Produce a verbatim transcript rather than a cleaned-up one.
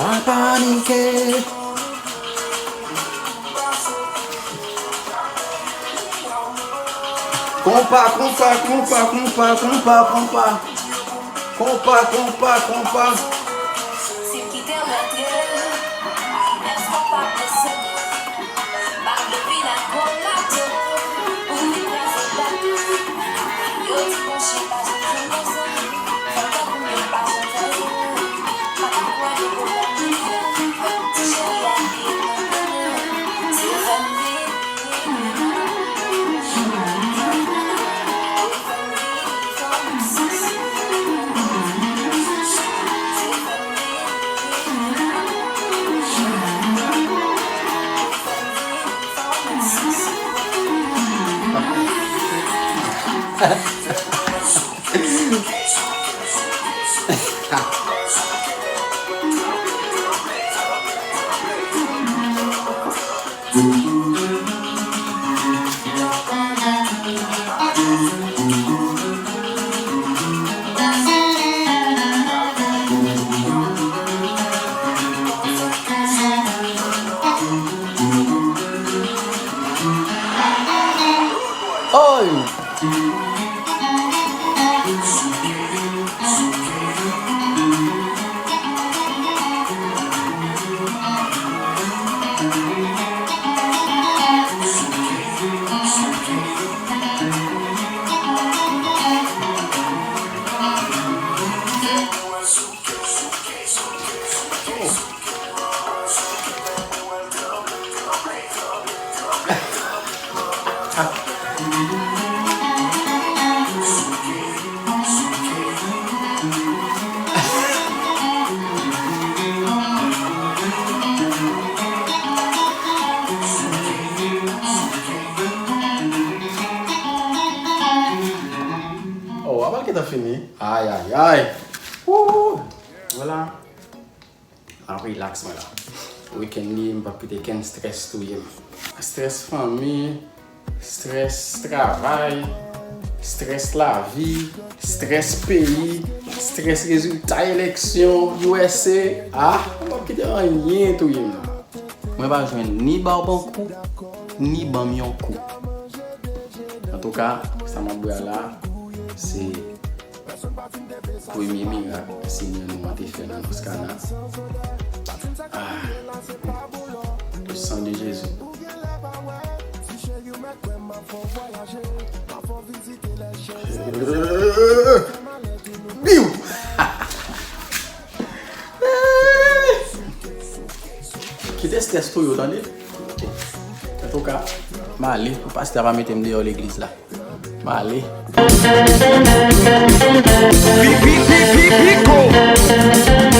Pa panike. Konpa, konpa, konpa, konpa, konpa, konpa. Konpa, konpa, konpa. Oy! Oh, avan l gentan fini. Ay, ay, ay. Woo! Vwala. M ap rilaks mwen la. Wikenn li ye, m p ap kite kenn strès touye m. Strès fanmi, strès travay, strès lavi, strès peyi, strès rezilta eleksyon U S A. Ah, m p ap kite anyen touye m la. Mwen pa jwenn ni ba w bon kou, ni ban m yon kou. Antouka, sa m ap bwè a la, se premye mirak Senyè nou an te fè nan Noskana. Ah, le sang de Jésus. Biw! Kite strès pou yo, tande? Antouka, m ale pou pastè a pa mete m deyò legliz la. M ale. Pi, pi, pi, pi, pi gwo.